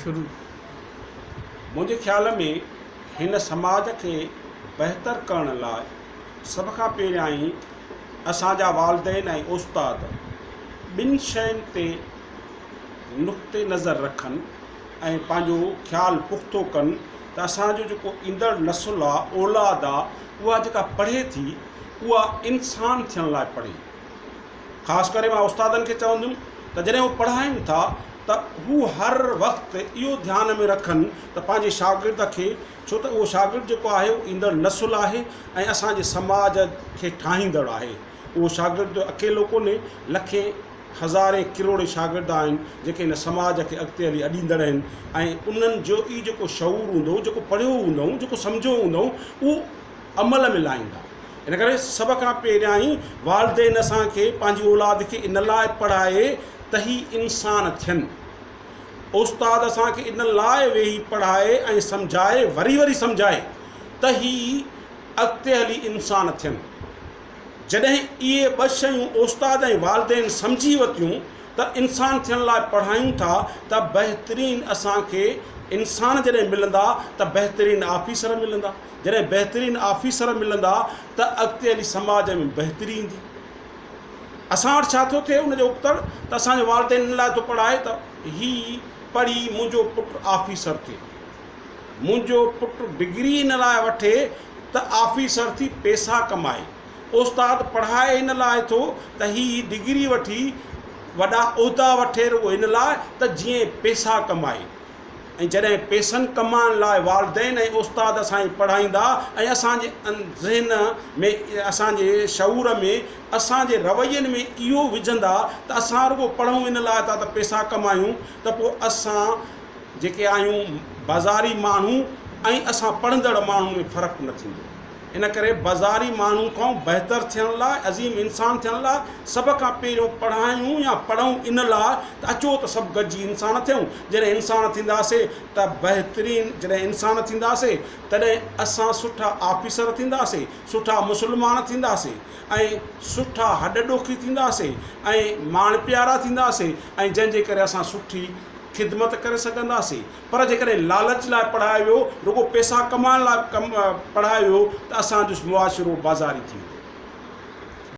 شروع. منهنجي خيال ۾ هن سماج کي بهتر ڪرڻ لاء سڀ کان پهريائين اسان جا والدين ۽ استاد ٻن شين تي نقطي نظر رکن ۽ پنهنجو خيال پختو ڪن ته اسان جو جيڪو ايندڙ نسل آ اولاد آ اها جيڪا پڙهي ٿي اها انسان ٿيڻ لاء پڙهي. خاص ڪري مان استادن کي چوندم ته جڏهن هو پڙهائين ٿا ته هو هر وقت اهو ڌيان ۾ رکن ته پنهنجي شاگرد کي ڇو ته اهو شاگرد جيڪو آهي اهو ايندڙ نسل آهي ۽ اسان جي سماج کي ٺاهيندڙ آهي اهو شاگرد اڪيلو ڪونهي لکين هزارين ڪروڙين شاگرد آهن جيڪي هن سماج کي اڳتي هلي اڏيندڙ آهن ۽ انهن جو ئي جيڪو شعور هوندو جيڪو پڙهيو هوندو جيڪو سمجهيو هوندو اهو عمل ۾ لائيندا. ان ڪري سڀ کان پهريائين والدين اسان کي پنهنجي اولاد کي ان لاء پڙهائي ته هي انسان ٿين. استاد اسان کي ان لاء ويهي پڙهائي ۽ سمجهائي وري وري سمجهائي ته هي اڳتي هلي انسان ٿين. جڏهن اهي ٻه شيون استاد ۽ والدين سمجهي وتيون ته انسان ٿيڻ لاء پڙهايون ٿا ته بهترين اسان کي انسان جڏهن ملندا ته بهترين آفيسر ملندا. جڏهن بهترين آفيسر ملندا ته اڳتي هلي سماج ۾ بهتري ايندي. اسان وٽ ڇا ٿو ٿئي ان جو ابتڙ ته اسان جو والدين ان لاء ٿو پڙهائي ته هي پڙهي منهنجو پٽ آفيسر ٿئي. منهنجو پٽ ڊگري ان لاء وٺي ته آفيسر ٿي پيسا ڪمائي. استاد پڙهائي ان لاء ٿو ته هي ڊگري وٺي وڏا عهدا وٺي رڳو ان لاء ته جيئن پيسا ڪمائي. ۽ جڏهن پئسن ڪمائڻ لاء والدين ۽ استاد اسان کي پڙهائيندا ۽ اسان جي ذهن ۾ اسان جي شعور ۾ اسان جي روين ۾ اهو وجهندا ته اسان رڳو پڙهون ان لاء ٿا ته پئسا ڪمايون ته پوء اسان جيڪي آهيون بازاري ماڻهو ۽ اسان پڙهندڙ ماڻهن ۾ فرق نه ٿيندو. ان ڪري بازاري ماڻهو کان بهتر ٿيڻ لاء، عظيم انسان ٿيڻ لاء سڀ کان پهريون پڙهايون يا پڙهون ان لاء ته اچو ته سڀ گڏجي انسان ٿيون. جڏهن انسان ٿينداسي ته بهترين جڏهن انسان ٿينداسي تڏهن اسان سٺا آفيسر ٿينداسي، سٺا مسلمان ٿينداسي ۽ سٺا هڏ ڏوکي ٿينداسي ۽ ماڻهپيارا ٿينداسي ۽ جنهن جي ڪري اسان سٺي خدمت ڪري سگهنداسي. پر جيڪڏهن لالچ لاء پڙهايو ويو، رڳو پئسا ڪمائڻ لاء پڙهايو ويو ته اسان جو معاشرو بازاري ٿي ويندو.